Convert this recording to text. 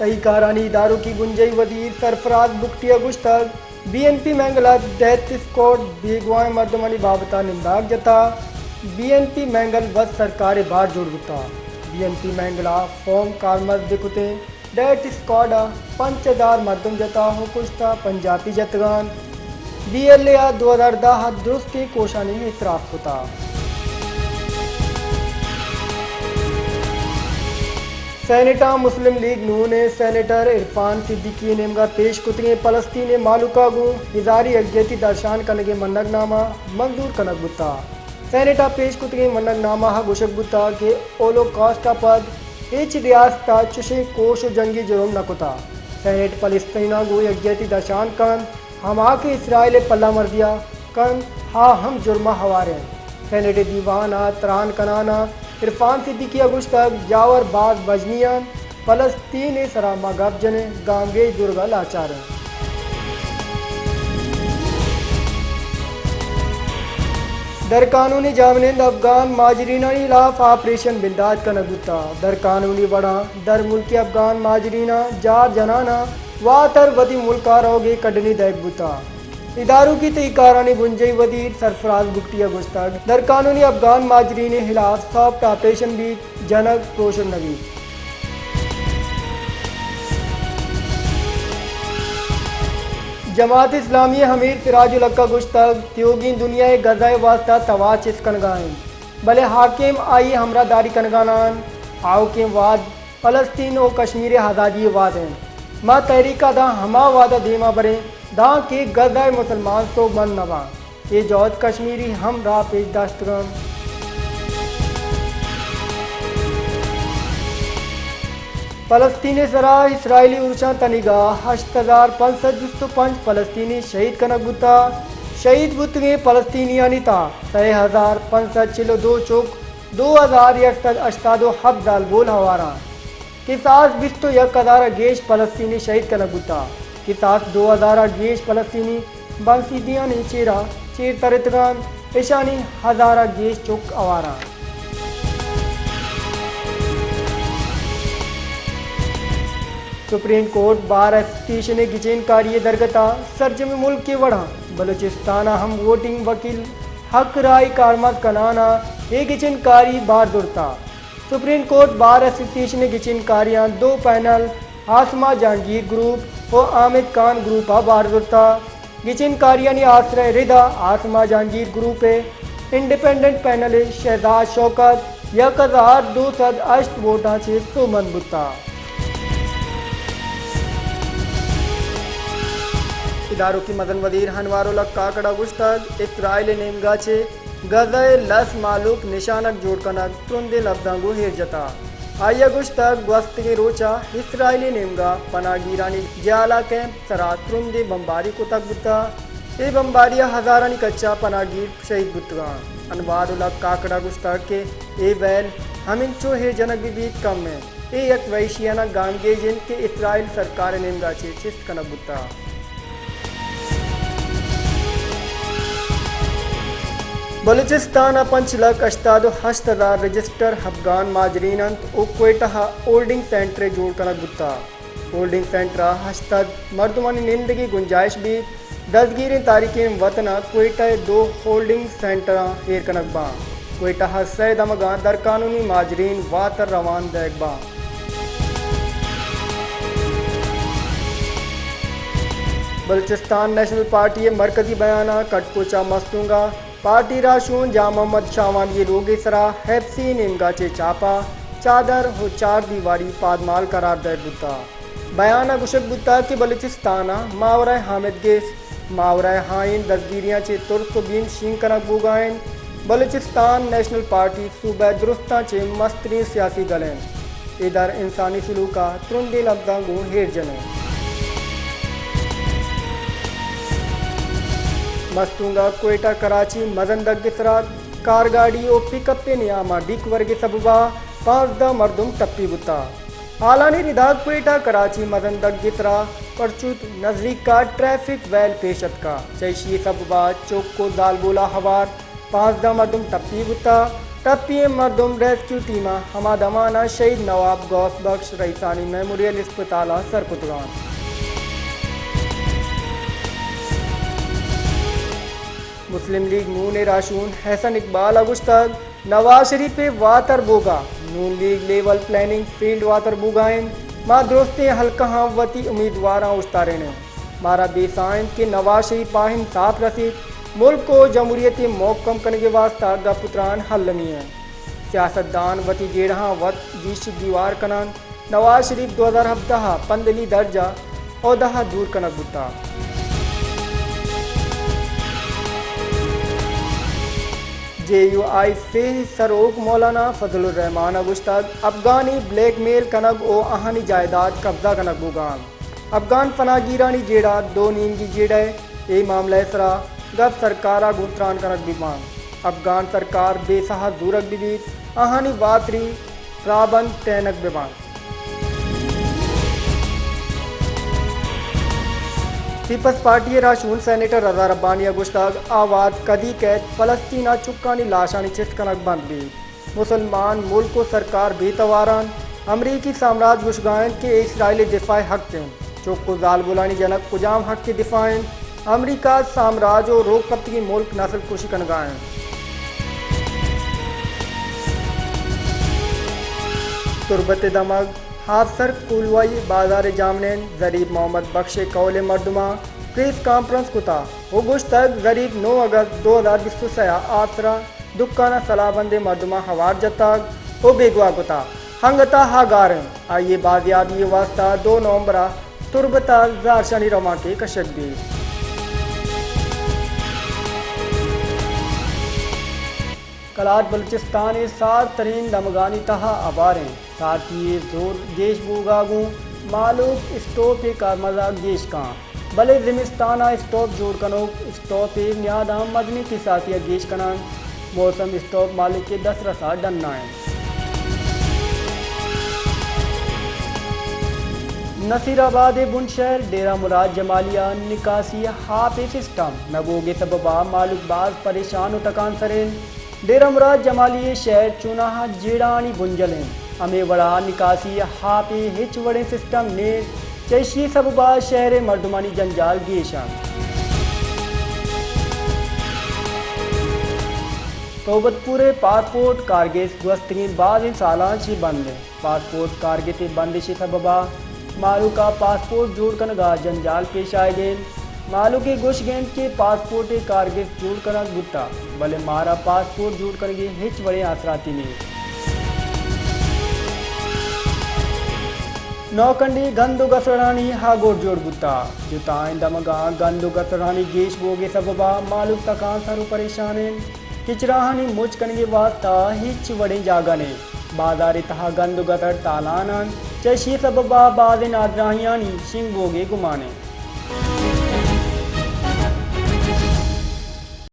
تہی کارانی اداروکی بنجاہی وزیر سرفراز بگٹی ء گوشتگ، بی این پی مینگل ء ڈیتھ اسکواڈ بیگواہیں مردمانی بابت ء ننداگ جتا، بی این پی مینگل وت سرکار ء بار جوڑ بوتا، بی این پی مینگل ء فوم کارمرز بہ کتیں، ڈیتھ اسکواڈ ء پنچ ہزار مردم جتا و کشتا پنجاپی جتگان۔ بی ایل اے ء دو ہزار دہ ء درستیں کوشانی اعتراف کتا۔ سینیٹ ء مسلم لیگ نون ء سینیٹر عرفان صدیقی ء نیمگا پیش کتگیں فلسطین ء مہلوک ء گوں ہزاری یکجہتی درشان کنگ ء منگ نامہ منظور کنگ بوتا۔ سینیٹ ء پیش کتگیں منگ نامہ ء گوشگ بوتا کہ ہولوکاسٹ ء پد ہچ ریاست ء چشیں کوش و جنگی جرم نہ کتا۔ سینیٹ فلسطین ء گوں یکجہتی درشان کنت، ہما کہ اسرائیل ء پلہ مرزی ء کنت، آ ہم جرم ء ہوار انت۔ سینیٹ ء دیوان ء تران کنان ء عرفان صدیقی ء گوشتگ، جاور باز وژنی انت، فلسطین ء سرا ما گپ جنیں، گامگیج زرگ ء لاچار انت۔ درقانونی جاہمنند افغان مہاجرینانی ہلاف آپریشن بندات کنگ بوتا۔ درقانونی وڑاں درملکی افغان مہاجریناں جار جناناں واتر وتی ملکا روگی کڈنی دئیگ بوتا۔ اداروکی تہی کارانی بنجاہی وزیر سرفراز بگٹی ء گوشتگ، درقانونی افغان مہاجرین ء ہلاف سافٹ آپریشن بیت، جنگ پروشن نہ بیت۔ جماعت اسلامی ء امیر سراج الحق ء گوشتگ، تیوگیں دنیا ء غزہ ء واستہ توار چست کنگا انت، بلے حاکم آئی ء ہمراہ داری کنگا نہ انت۔ آؤکیں وہد فلسطین و کشمیر ء آزادی ء وہد انت۔ ما تحریک ء داں ہما وہد ء دیما بریں داں کہ غزہ ء مسلمان سوبمند نہ باں۔ اے جہد کشمیری ہم راہ پیش داشتگ انت۔ فلسطین ء سرا اسرائیلی ارشاں تنیگا ہشت ہزار پنچ سد بیست و پنچ فلسطینی شہید کنگ بوتا۔ شہید بوتگیں فلسطینیانی تہا سئے ہزار پنچ سد چل و دو چک، دو ہزار یک سد ہشتاد و ہپت زالبول ہوار انت۔ کساس بیست و یک ہزار ء گیش فلسطینی شہید کنگ بوتا۔ کساس دو ہزار ء گیش فلسطینی بانسیدیانی چیرا چیر ترتگان، اشانی ہزار ء گیش چک Awaran. Supreme court bar association ء گچین کاری ء درگتا سرجمیں ملک ء وڑا بلوچستان ء ہم ووٹنگ وکیل حق رائی کارمرز کنان ء اے گچین کاری بار زرتا۔ سپریم کورٹ بار ایسوسیشن ء گچین کاریاں دو پینل آسما جہانگیر گروپ و آمد خان گروپ ء بار زرتا۔ گچین کاریانی آسرا ء ردا آسما جہانگیر گروپ ء انڈیپینڈنٹ پینل ء شہزاد شوکت یک ہزار دو سد ہشت ووٹاں چہ سوبمند بوتا۔ اداروکی مزن وزیر انوار الحق کاکڑ ء گوشتگ، اسرائیل ء نیمگا چہ غزہ ء لس مہلوک نشانگ جوڑ کنگ ترندیں لبزاں گوں ایر جتا۔ آئی ء گوشتگ، گوستگیں روچ ء اسرائیلی نیمگا پناہ گیرانی جہلا کیمپ سرا ترندیں بمباری کتگ بوتا۔ اے بمباری ء ہزارانی کچا پناہ گیر شہید بوتگاں۔ انوار الحق کاکڑ ء گوشتگ کہ اے ویل ہمینچو ایر جنگ بہ بیت کم انت۔ اے یک وحشیانہ گامگیج انت کہ اسرائیل سرکار ء نیمگا چہ چست کنگ بوتا۔ بلوچستان ء پنچ لکھ ہشتاد و ہشت ہزار رجسٹر افغان مہاجرین انت و کوئٹہ ء ہولڈنگ سینٹرے جوڑ کنگ بوتا۔ ہولڈنگ سینٹر ء ہشت سد مردمانی نندگی گنجائش بیت۔ دزگیریں تارکین وطن ء کوئٹہ ء دو ہولڈنگ سینٹراں ایر کنگ باں۔ کوئٹہ ء سئے دمگاں درقانونی مہاجرین واتر روان دئیگ باں۔ بلوچستان نیشنل پارٹی ء مرکزی بیان ء کٹکوچ ء مستونگ ء پارٹی راہشون جان محمد شاہوانی ء لوگ ء سرا ایف سی نیمگا چہ چاپا چادر و چار دیواری پادمال قرار دئیگ بوتا۔ بیان ء گوشگ بوتگ کہ بلوچستان ء ماورائے حامد گیس، ماورائے ہائین دزگیریاں چہ ترس و بیم شینگ کنگ بوگا انت۔ بلوچستان نیشنل پارٹی صوبہ درستاں چہ مستریں سیاسی گل انت۔ اے در انسانی سلوک ء ترندیں لبزاں گوں ایر جنیں۔ مستونگ ء کوئٹہ کراچی مزن دگ ء سرا کارگاڑی و پک اپ ء نیاما ڈیک ورگ ء سببا پانزدہ مردم ٹپی بوتا۔ حالانی ردا کوئٹہ کراچی مزن دگ ء سرا پرچوت نزیکا ٹریفک ویل پیش اتکا۔ چہ ایشی ء سببا چک و زالبولا ہوار پانزدہ مردم ٹپی بوتا۔ ٹپی ئیں مردم ریسکیو ٹیم ءَ ہما دمان ءَ شہید نواب غوث بخش رئیسانی میموریل اسپتال ءَ سر کتگ اَنت۔ مسلم لیگ نون ءِ راہشون احسن اقبال ءَ گوشتگ، نواز شریف ءِ واتر بوگ ءَ نون لیگ لیول پلاننگ فیلڈ واتر بوگ ءَ اِنت۔ ما درستیں حلقہاں وتی امیدواراں اوشتارین ایں۔ مارا بے ساہ اِنت کہ نواز شریف ءَ انصاف رسیت، ملک ءُ جمہوریت ءِ محکم کنگ ءِ واستہ گپ ءُ تران المی اِنت۔ سیاستدان وتی جیڑہاں وت گیش دیوار کن اَنت۔ نواز شریف دو ہزار ہبدہ ءَ پندلی درجہ عہدہ ءَ دور کنگ بوتگ۔ جے یو آئی سیہ سروک مولانا فضل الرحمان ءَ گوشتگ، افغانی بلیک میل کنگ ءُ آہانی جائیداد قبضہ کنگ بوگ ءَ اَنت۔ افغان پناہ گیرانی جیڑہ دو نیمگی جیڑہ ءِ اے معاملہ ءِ سرا گپ سرکار ءَ گوں تران کنگ بہ بنت۔ افغان سرکار بے ساہ ءَ زورگ بہ بیت، آہانی واتری راہبند ٹہینگ بہ بنت۔ پیپلز پارٹی ءِ راہشون سینیٹر رضا ربانی ءَ گوشتگ، آ وہد کدی کئیت فلسطین ءَ چکانی لاشانی چست کنگ بند بیت۔ مسلمان ملک ءُ سرکار بے توار اَنت۔ امریکی سامراج گوشگ ءَ اِنت کہ اے اسرائیل ءِ دفاع ءِ حق اِنت۔ چک ءُ زالبولانی جنگ کجام حق ءِ دفاع اِنت؟ امریکہ سامراج ءُ روک کپتگیں ملک نسل کشی کنگ ءَ اِنت۔ تربت ءِ دمگ ہاپسر کولوائی بازار ءِ جاہمنند ظریف محمد بخش ءِ کہول ءِ مردماں پریس کانفرنس کتگ ءُ گوشتگ، ظریف نو اگست دو ہزار بیست ءُ سئے ءَ ہاپسر ءَ دکان ءَ سلاہ بندیں مردماں ہوار جتگ ءُ بیگواہ کتگ۔ انگت ءَ آ گار اِنت۔ آئی ءِ بازیابی ءِ واستہ دو نومبر ءَ تربت ءَ زہرشانی روانکے کشگ بیت۔ کلات بلوچستان ءِ سارتریں دمگانی تہا ہوار اِنت۔ سارتی ءِ زور گیش بوگ ءَ گوں مہلوک اسٹوپ ءِ کارمرز ءَ گیش کاں، بلے زمستان ءَ اسٹوپ جوڑ کنوک اسٹوپ ءِ نیاداں مزنیں کساسی ءَ گیش کن اَنت۔ موسم اسٹوپ مہلوک ءِ دسترس ءَ ڈن ءَ اِنت۔ نصیر آباد ءِ بنشہر ڈیرہ مراد جمالی ءَ نکاسی ءِ ہاپ ءِ سسٹم نہ بوگ ءِ سبب ءَ مہلوک باز پریشان ءُ تکانسر اِنت۔ ڈیرہ مراد جمالی ءِ شہر چوناہا جیڑہانی بنجل اِنت، ہمے وڑا نکاسی ءِ ہاپ ءِ ہچ وڑیں سسٹم نیست، چہ ایشی ءِ سبب ءَ شہر ءِ مردمانی جنجال گیش اَنت۔ تہبند پور ءِ پاسپورٹ کارگس گوستگیں بازیں سالاں چہ بند اِنت۔ پاسپورٹ کارگس ءِ بندش ءِ سبب ءَ مہلوک ءَ پاسپورٹ جوڑ کنگ ءَ جنجال پیش آیگ ءَ اِنت۔ مہلوک ءِ گوشگ اِنت کہ پاسپورٹ ءِ کارگس جوڑ کنگ بوتگ، بلے مارا پاسپورٹ جوڑ کنگ ءِ ہچ وڑیں آسراتی نیست۔ نوکنڈی گند ءُ گسڑانی ہاگوٹ جوڑ بوتگ۔ جتائیں دمگاں گند ءُ گسڑانی گیش بوگ ءِ سبب ءَ مہلوک تکانسر ءُ پریشان اِنت۔ کچراہانی مچ کنگ ءِ واستہ ہچ وڑیں جاگہ نیست۔ بازار ءِ تہا گند ءُ گسڑ تالان اَنت، چہ ایشی ءِ سبب ءَ بازیں نادراہیانی شنگ بوگ ءِ گمان اِنت۔